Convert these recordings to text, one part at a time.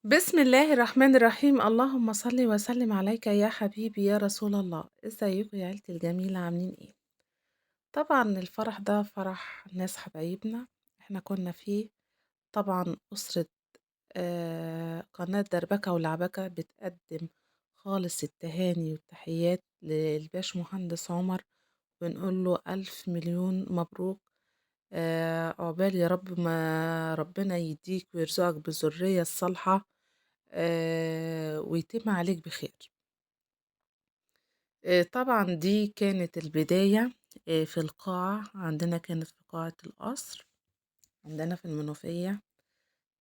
بسم الله الرحمن الرحيم. اللهم صل وسلم عليك يا حبيبي يا رسول الله. ازيكم يا عيلتي الجميلة، عاملين ايه؟ طبعا الفرح ده فرح ناس حبايبنا احنا كنا فيه. طبعا أسرة قناة دربكة ولعبكة بتقدم خالص التهاني والتحيات للباش مهندس عمر، بنقول له ألف مليون مبروك. عقبال يا رب ما ربنا يديك ويرزقك بالذرية الصالحة، ويتم عليك بخير. طبعا دي كانت البداية. في القاعة عندنا، كانت في قاعة القصر عندنا في المنوفية.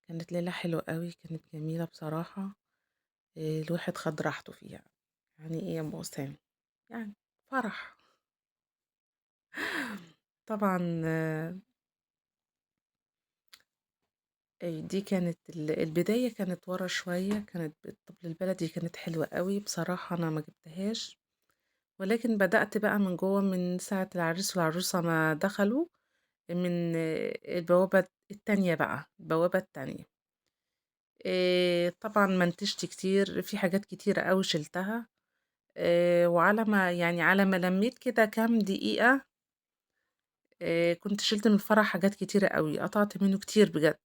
كانت ليلة حلوة قوي، كانت جميلة بصراحة. الواحد خد راحته فيها. يعني ايه يا ام اسامة؟ يعني فرح. طبعا دي كانت البداية، كانت ورا شوية، كانت بالطبل البلدي، كانت حلوة قوي بصراحة. أنا ما جبتهاش، ولكن بدأت بقى من جوه من ساعة العريس والعروسة ما دخلوا من البوابة التانية بقى، البوابة التانية. طبعا منتجت كتير، في حاجات كتيرة قوي شلتها. وعلى ما يعني على ما لميت كده كام دقيقة، كنت شلت من الفرح حاجات كتيرة قوي، قطعت منه كتير بجد.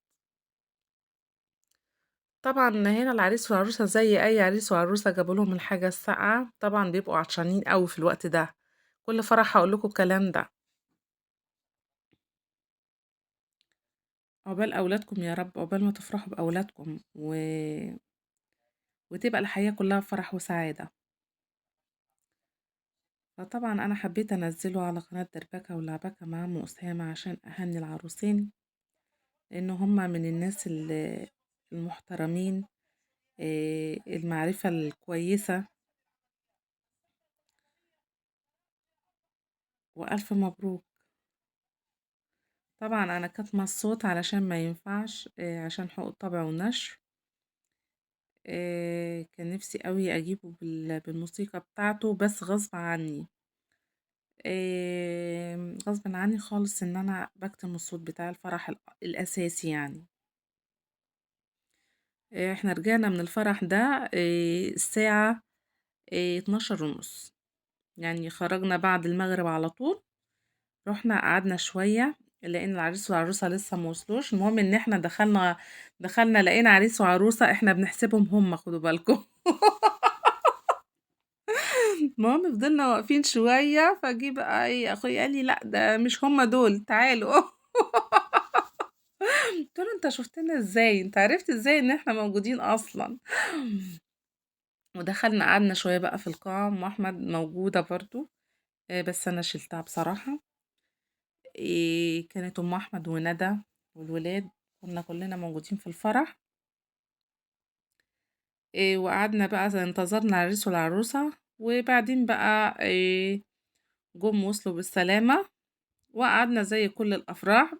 طبعا هنا العريس والعروسة زي أي عريس وعروسة جابوا لهم الحاجة الساقعة، طبعا بيبقوا عطشانين قوي في الوقت ده. كل فرح هقول لكم الكلام ده. عقبال أولادكم يا رب، عقبال ما تفرحوا بأولادكم وتبقى الحياة كلها فرح وسعادة. فطبعا أنا حبيت أنزله على قناة دربكة ولعبكة مع أم أسامة عشان أهني العروسين، لأن هما من الناس المحترمين، المعرفة الكويسة. وألف مبروك. طبعا أنا كاتمة الصوت علشان ما ينفعش، عشان حقوق الطبع والنشر. كان نفسي قوي أجيبه بالموسيقى بتاعته، بس غصب عني، غصب عني خالص إن أنا بكتم الصوت بتاع الفرح الأساسي يعني. احنا رجعنا من الفرح ده الساعة 12:30، يعني خرجنا بعد المغرب على طول. رحنا قعدنا شوية لأن العريس والعروسة لسه ما وصلوش. المهم إن احنا دخلنا لقينا عريس وعروسة، احنا بنحسبهم هم، خدوا بالكم. المهم فضلنا واقفين شوية، فجي بقى ايه اخويا قال لي لا ده مش هم دول، تعالوا. قلت له انت شفتنا ازاي؟ انت عرفت ازاي ان احنا موجودين اصلا؟ ودخلنا قعدنا شوية بقى في القاعة. ام احمد موجودة برضو، بس انا شلتها بصراحة. كانت ام احمد وندى والولاد، كنا كلنا موجودين في الفرح. وقعدنا بقى انتظرنا العريس والعروسة، وبعدين بقى جم وصلوا بالسلامة، وقعدنا زي كل الأفراح.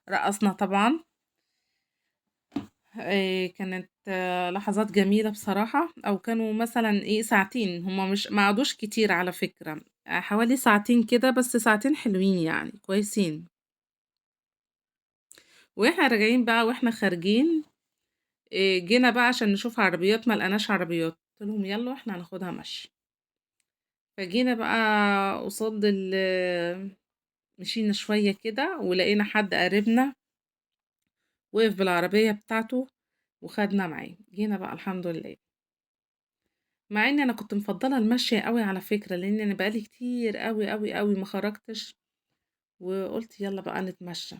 رقصنا طبعا. كانت لحظات جميلة بصراحة. أو كانوا مثلا ساعتين، هما مش ما قعدوش كتير على فكرة، حوالي ساعتين كده، بس ساعتين حلوين يعني كويسين. واحنا راجعين بقى واحنا خارجين، جينا بقى عشان نشوف عربيات، ما لقناش عربيات. قلت لهم يلا احنا هناخدها مشي. فجينا بقى قصاد مشينا شوية كده ولقينا حد قريبنا وقف بالعربية بتاعته وخدنا معاه. جينا بقى الحمد لله، مع ان انا كنت مفضلة المشي قوي على فكرة، لان انا بقالي كتير قوي قوي قوي ما خرجتش، وقلت يلا بقى نتمشى.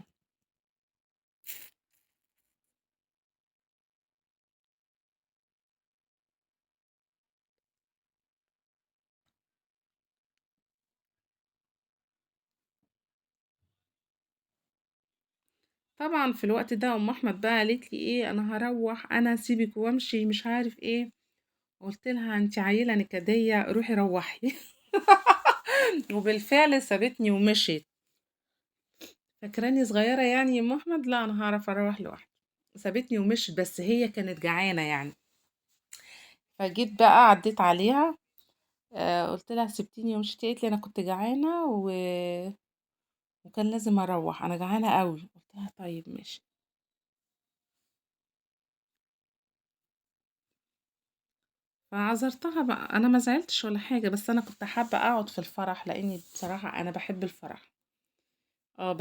طبعا في الوقت ده ام احمد بقى قالت لي ايه، انا هروح، انا سيبك وامشي مش عارف ايه. قلت لها انت عيله نكديه، روحي روحي. وبالفعل سابتني ومشيت. فاكراني صغيره يعني يا ام احمد؟ لا انا هعرف اروح لوحدي. سابتني ومشيت، بس هي كانت جعانه يعني. فجيت بقى عديت عليها، قلت لها سبتيني ومشيتي؟ قالت لي انا كنت جعانه وكان لازم اروح، انا جعانه قوي. قلت لها طيب ماشي. فعذرتها بقى، أنا ما زعلتش ولا حاجة، بس أنا كنت حابة أقعد في الفرح لإني بصراحة أنا باحب الفرح. آه،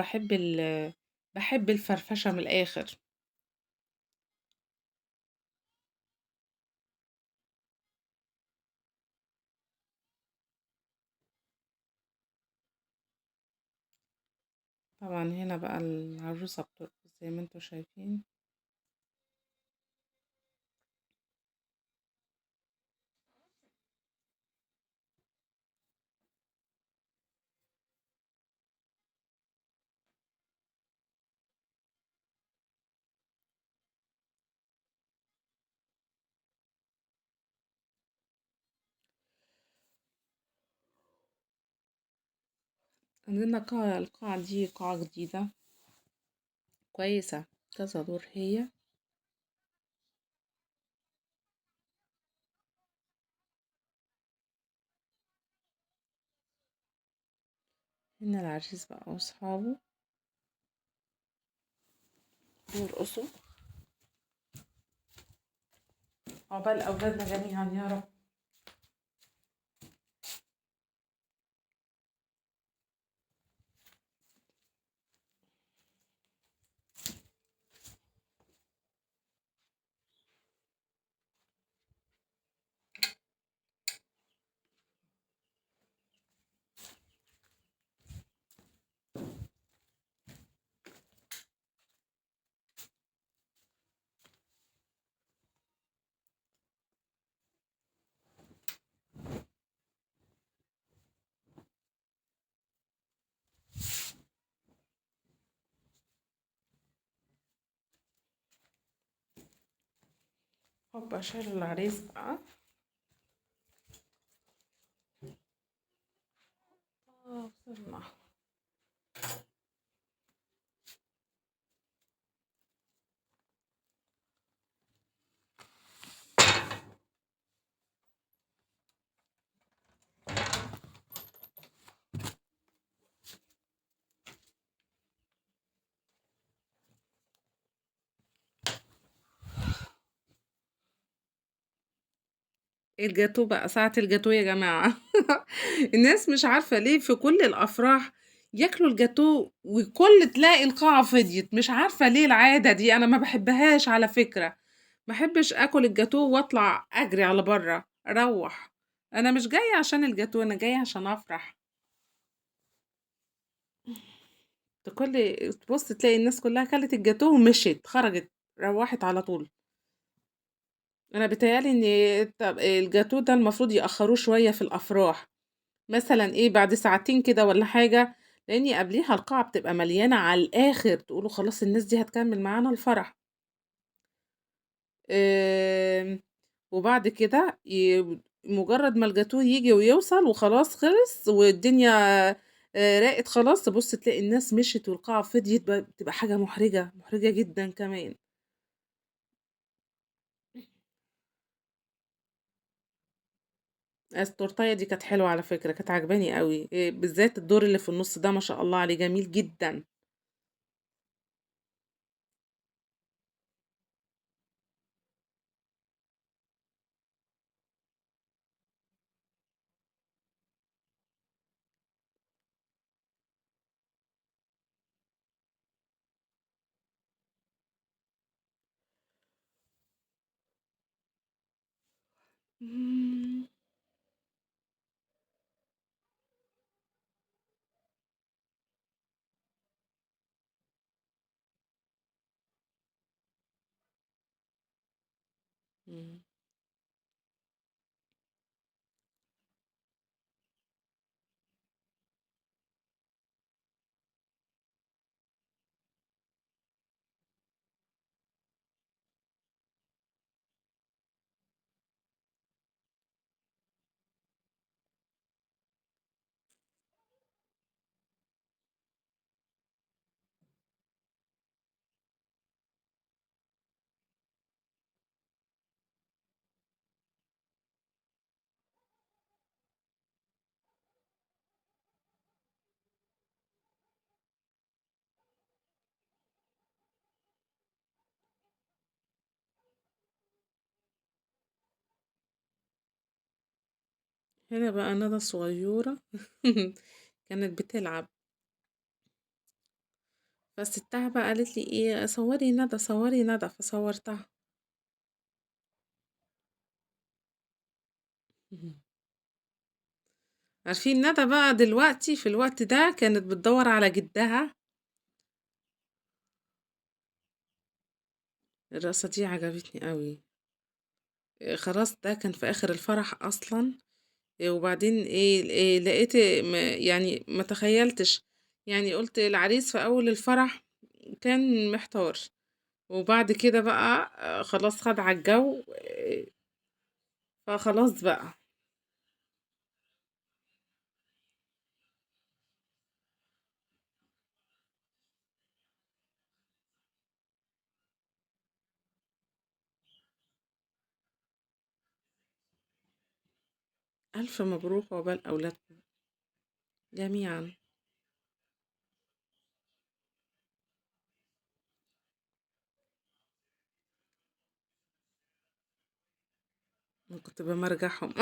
باحب الفرفشة من الآخر. طبعًا هنا بقى العروسة بترقص زي ما انتم شايفين. عندنا القاعة دي قاعة جديدة كويسة، كذا دور هي. هنا العريس بقى واصحابه بيرقصوا. عقبال أولادنا جميعا يا رب. هوبا شالوا العريس بقى. وصلنا. الجاتوه بقى، ساعة الجاتوه يا جماعة. الناس مش عارفة ليه في كل الأفراح ياكلوا الجاتوه وكل تلاقي القاعة فضيت، مش عارفة ليه العادة دي، أنا ما باحبهاش على فكرة، ما احبش آكل الجاتوه وأطلع أجري على برّه، أروّح، أنا مش جاية عشان الجاتوه، أنا جاية عشان أفرح. كل تبُص تلاقي الناس كلها كلت الجاتوه ومشيت، خرجت، روّحت على طول. أنا بيتهيأ لي إن طب الجاتوه ده المفروض يأخروه شوية في الأفراح، مثلًا إيه بعد ساعتين كده والّا حاجة، لإني قبليها القاعة بتبقى مليانة على الآخر، تقولوا خلاص الناس دي هتكمل معانا الفرح. آمم، وبعد كده مجرد ما الجاتوه ييجي ويوصل وخلاص خلص والدنيا راقت خلاص، تبُص تلاقي الناس مشيت والقاعة فضيت، بتبقى حاجة محرجة، محرجة جدًا كمان. التورتاية دي كانت حلوة على فكرة، كانت عاجباني أوي، بالذات الدور اللي في النُص ده ما شاء الله عليه جميل جدًا. إمم. إمم. هنا بقى ندى الصغيرة كانت بتلعب، فستها بقى قالت لي ايه صوري ندى صوري ندى، فصورتها. عارفين ندى بقى دلوقتي في الوقت ده كانت بتدور على جدها. الرقصة دي عجبتني قوي. خلاص ده كان في آخر الفرح أصلا. وبعدين إيه لقيت يعني ما تخيلتش، يعني قلت العريس في أول الفرح كان محتار، وبعد كده بقى خلاص خد على الجو، فخلاص بقى. ألف مبروك عقبال أولادكم جميعا. أنا كنت بمرجحهم.